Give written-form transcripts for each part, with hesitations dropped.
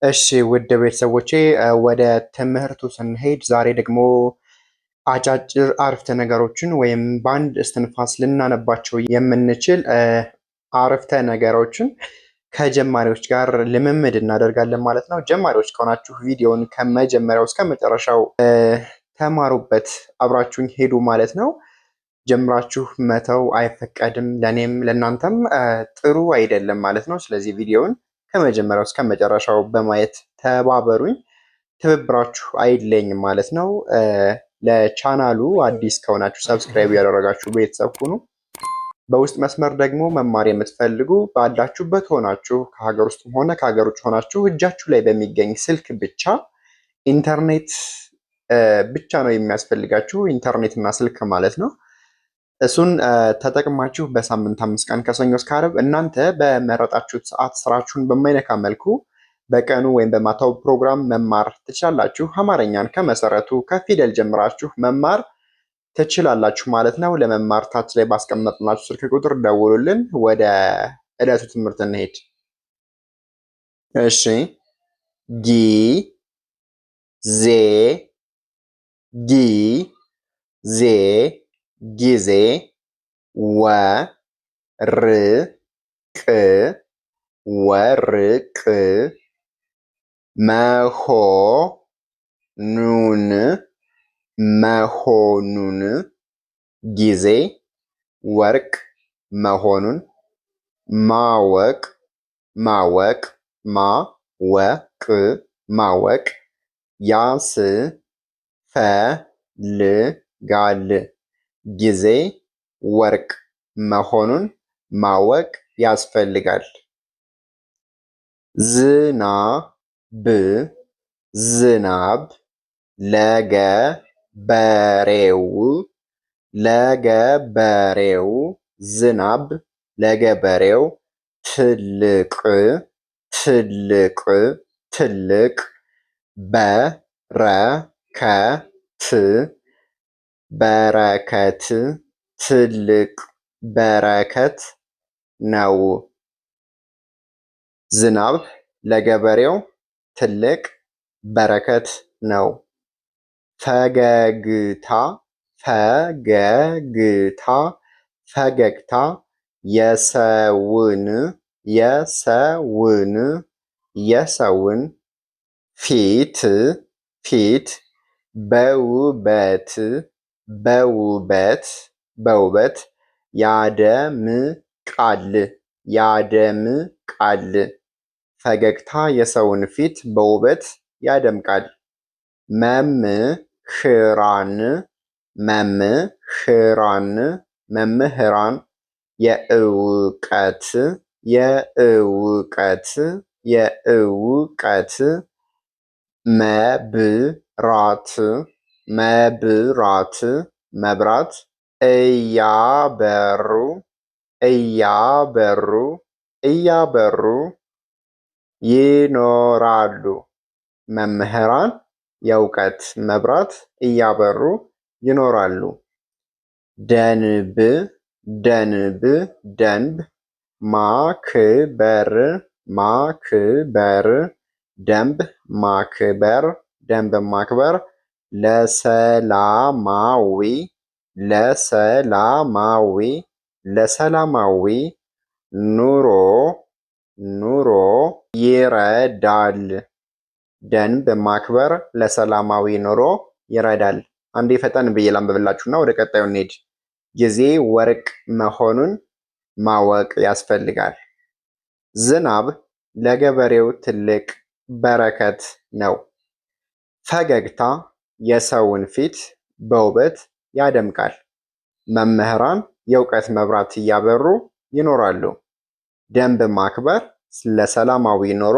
እሺ ውድ ቤተሰቦቼ ወደ ትምህርቱ ስንሄድ ዛሬ ደግሞ አጫጭር አረፍተ ነገሮችን ወይም በአንድ እስትንፋስ ልናነባቸው የምንችል አረፍተ ነገሮችን ከጀማሪዎች ጋር ልምምድ እናደርጋለን ማለት ነው። ጀማሪዎች ከሆናችሁ ቪዲዮውን ከመጀመሪያው እስከ መጨረሻው ተማሩበት፣ አብራችሁኝ ሄዱ ማለት ነው። ጀምራችሁ መተው አይፈቀድም፣ ለእኔም ለእናንተም ጥሩ አይደለም ማለት ነው። ስለዚህ ቪዲዮውን ከመጀመሪያው እስከ መጨረሻው በማየት ተባበሩኝ። ትብብራችሁ አይለኝም ማለት ነው። ለቻናሉ አዲስ ከሆናችሁ subscribe ያደረጋችሁ ቤተሰብ ሁኑ። በውስጥ መስመር ደግሞ መማር የምትፈልጉ ባላችሁበት ሆናችሁ ከሀገር ውስጥም ሆነ ከሀገር ውጭ ሆናችሁ እጃችሁ ላይ በሚገኝ ስልክ ብቻ ኢንተርኔት ብቻ ነው የሚያስፈልጋችሁ፣ ኢንተርኔት እና ስልክ ማለት ነው። እሱን ተጠቅማችሁ በሳምንት 5 ቀን ከሰኞ እስከ ዓርብ እናንተ በመረጣችሁት ሰዓት ስራችሁን በማይነካ መልኩ በቀኑ ወይም በማታው ፕሮግራም መማር ትችላላችሁ። አማርኛን ከመሰረቱ ከፊደል ጀምራችሁ መማር ትችላላችሁ ማለት ነው። ለመማር ታች ላይ ባስቀመጥናችሁ ስልክ ቁጥር ደውሉልን። ወደ ዕለቱ ትምህርት እንሄድ። እሺ ጊ ዜ ጊ ዜ ጊዜ ወ ር ቅ ወርቅ መሆኑን መሆኑን ጊዜ ወርቅ መሆኑን ማወቅ ማወቅ ማወቅ ማወቅ ያስፈልጋል ጊዜ ወርቅ መሆኑን ማወቅ ያስፈልጋል። ዝናብ ዝናብ ለገበሬው ለገበሬው ዝናብ ለገበሬው ትልቅ ትልቅ ትልቅ በረከት በረከት ትልቅ በረከት ነው። ዝናብ ለገበሬው ትልቅ በረከት ነው። ፈገግታ ፈገግታ ፈገግታ የሰውን የሰውን የሰውን ፊት ፊት በውበት በውበት በውበት ያደምቃል ያደምቃል። ፈገግታ የሰውን ፊት በውበት ያደምቃል። መምህራን መምህራን መምህራን የእውቀት የእውቀት የእውቀት መብራት መብራት መብራት እያበሩ እያበሩ እያበሩ ይኖራሉ። መምህራን የእውቀት መብራት እያበሩ ይኖራሉ። ደንብ ደንብ ደንብ ማክበር ማክበር ደንብ ማክበር ደንብ ማክበር ለሰላማዊ ለሰላማዊ ለሰላማዊ ኑሮ ኑሮ ይረዳል። ደንብ ማክበር ለሰላማዊ ኑሮ ይረዳል። አንዴ ፈጠን ብዬ ላንብብላችሁና ወደ ቀጣዩ እንሄድ። ጊዜ ወርቅ መሆኑን ማወቅ ያስፈልጋል። ዝናብ ለገበሬው ትልቅ በረከት ነው። ፈገግታ የሰውን ፊት በውበት ያደምቃል። መምህራን የእውቀት መብራት እያበሩ ይኖራሉ። ደንብ ማክበር ለሰላማዊ ኑሮ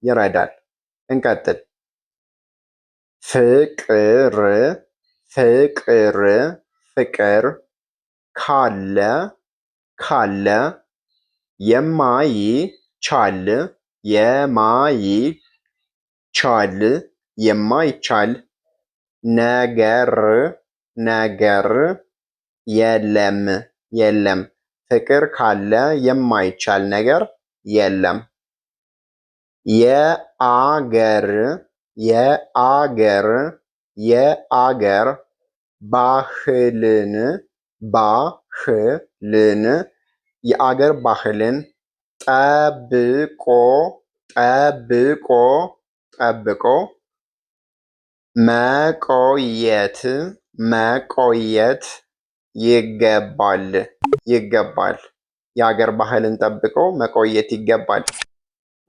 ይረዳል። እንቀጥል። ፍቅር ፍቅር ፍቅር ካለ ካለ የማይቻል የማይቻል የማይቻል ነገር ነገር የለም የለም። ፍቅር ካለ የማይቻል ነገር የለም። የአገር የአገር የአገር ባህልን ባህልን የአገር ባህልን ጠብቆ ጠብቆ ጠብቆ መቆየት መቆየት ይገባል ይገባል። የአገር ባህልን ጠብቆ መቆየት ይገባል።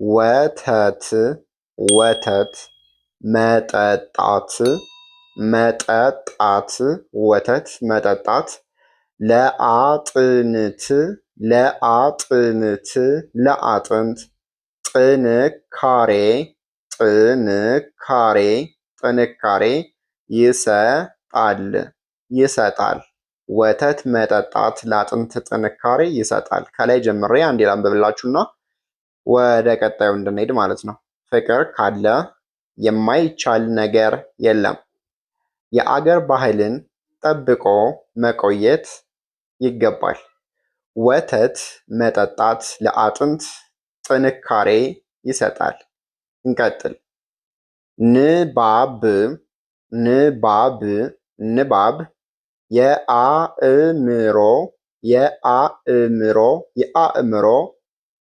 ወተት ወተት መጠጣት መጠጣት ወተት መጠጣት ለአጥንት ለአጥንት ለአጥንት ጥንካሬ ጥንካሬ ጥንካሬ ይሰጣል ይሰጣል። ወተት መጠጣት ለአጥንት ጥንካሬ ይሰጣል። ከላይ ጀምሬ አንዴ ላንብብላችሁና ወደ ቀጣዩ እንድንሄድ ማለት ነው። ፍቅር ካለ የማይቻል ነገር የለም። የአገር ባህልን ጠብቆ መቆየት ይገባል። ወተት መጠጣት ለአጥንት ጥንካሬ ይሰጣል። እንቀጥል። ንባብ ንባብ ንባብ የአእምሮ የአእምሮ የአእምሮ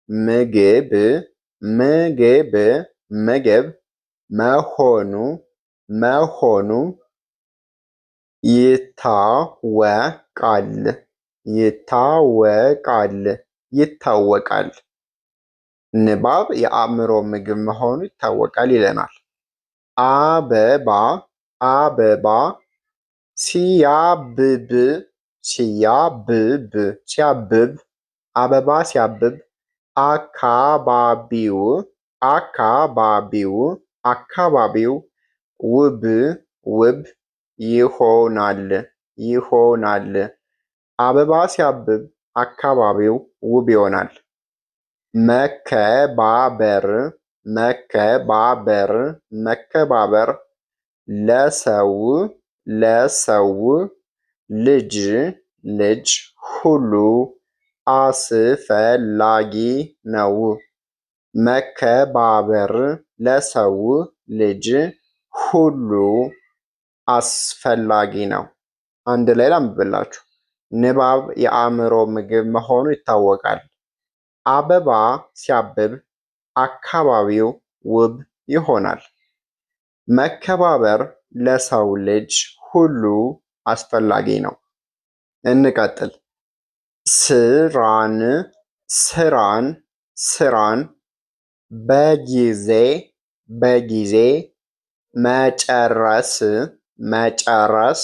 ምግብ ምግብ ምግብ መሆኑ መሆኑ ይታወቃል ይታወቃል ይታወቃል። ንባብ የአእምሮ ምግብ መሆኑ ይታወቃል ይለናል። አበባ አበባ ሲያብብ ሲያብብ ሲያብብ አበባ ሲያብብ አካባቢው አካባቢው አካባቢው ውብ ውብ ይሆናል ይሆናል። አበባ ሲያብብ አካባቢው ውብ ይሆናል። መከባበር መከባበር መከባበር ለሰው ለሰው ልጅ ልጅ ሁሉ አስፈላጊ ነው። መከባበር ለሰው ልጅ ሁሉ አስፈላጊ ነው። አንድ ላይ ላንብብላችሁ። ንባብ የአእምሮ ምግብ መሆኑ ይታወቃል። አበባ ሲያብብ አካባቢው ውብ ይሆናል። መከባበር ለሰው ልጅ ሁሉ አስፈላጊ ነው። እንቀጥል። ስራን ስራን ስራን በጊዜ በጊዜ መጨረስ መጨረስ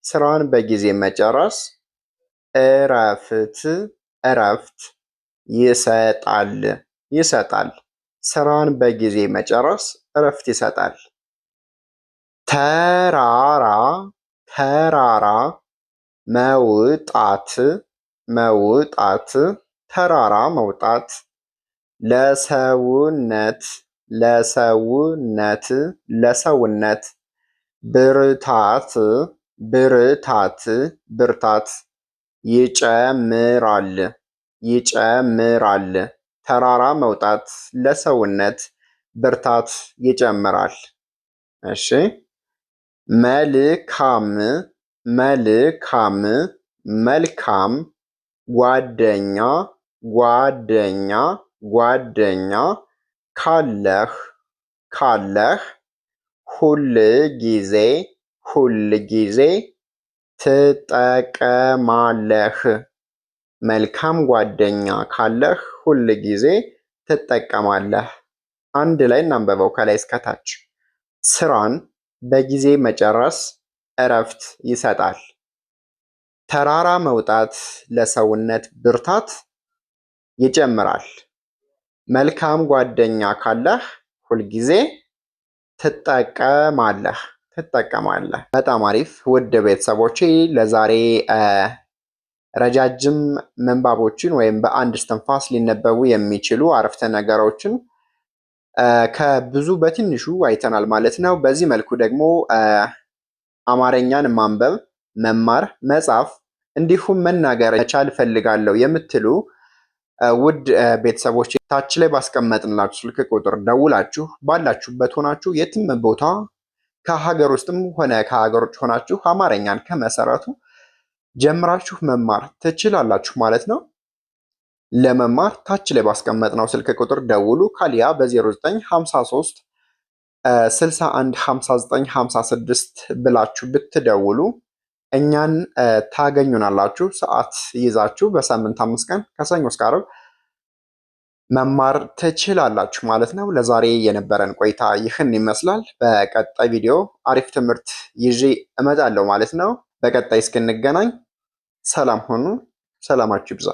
ስራን በጊዜ መጨረስ እረፍት እረፍት ይሰጣል ይሰጣል። ስራን በጊዜ መጨረስ እረፍት ይሰጣል። ተራራ ተራራ መውጣት መውጣት ተራራ መውጣት ለሰውነት ለሰውነት ለሰውነት ብርታት ብርታት ብርታት ይጨምራል ይጨምራል። ተራራ መውጣት ለሰውነት ብርታት ይጨምራል። እሺ መልካም መልካም መልካም ጓደኛ ጓደኛ ጓደኛ ካለህ ካለህ ሁል ጊዜ ሁል ጊዜ ትጠቀማለህ። መልካም ጓደኛ ካለህ ሁል ጊዜ ትጠቀማለህ። አንድ ላይ እናንብበው ከላይ እስከታች። ስራን በጊዜ መጨረስ እረፍት ይሰጣል። ተራራ መውጣት ለሰውነት ብርታት ይጨምራል። መልካም ጓደኛ ካለህ ሁልጊዜ ትጠቀማለህ ትጠቀማለህ። በጣም አሪፍ ውድ ቤተሰቦቼ ለዛሬ ረጃጅም ምንባቦችን ወይም በአንድ እስትንፋስ ሊነበቡ የሚችሉ አረፍተ ነገሮችን ከብዙ በትንሹ አይተናል ማለት ነው። በዚህ መልኩ ደግሞ አማርኛን ማንበብ፣ መማር፣ መጻፍ እንዲሁም መናገር መቻል እፈልጋለሁ የምትሉ ውድ ቤተሰቦች ታች ላይ ባስቀመጥንላችሁ ስልክ ቁጥር ደውላችሁ ባላችሁበት ሆናችሁ የትም ቦታ ከሀገር ውስጥም ሆነ ከሀገር ውጭ ሆናችሁ አማርኛን ከመሰረቱ ጀምራችሁ መማር ትችላላችሁ ማለት ነው። ለመማር ታች ላይ ባስቀመጥነው ስልክ ቁጥር ደውሉ። ካሊያ በ0953 61 59 56 ብላችሁ ብትደውሉ እኛን ታገኙናላችሁ። ሰዓት ይዛችሁ በሳምንት 5 ቀን ከሰኞ እስከ ዓርብ መማር ትችላላችሁ ማለት ነው። ለዛሬ የነበረን ቆይታ ይህን ይመስላል። በቀጣይ ቪዲዮ አሪፍ ትምህርት ይዤ እመጣለሁ ማለት ነው። በቀጣይ እስክንገናኝ ሰላም ሁኑ። ሰላማችሁ ይብዛ።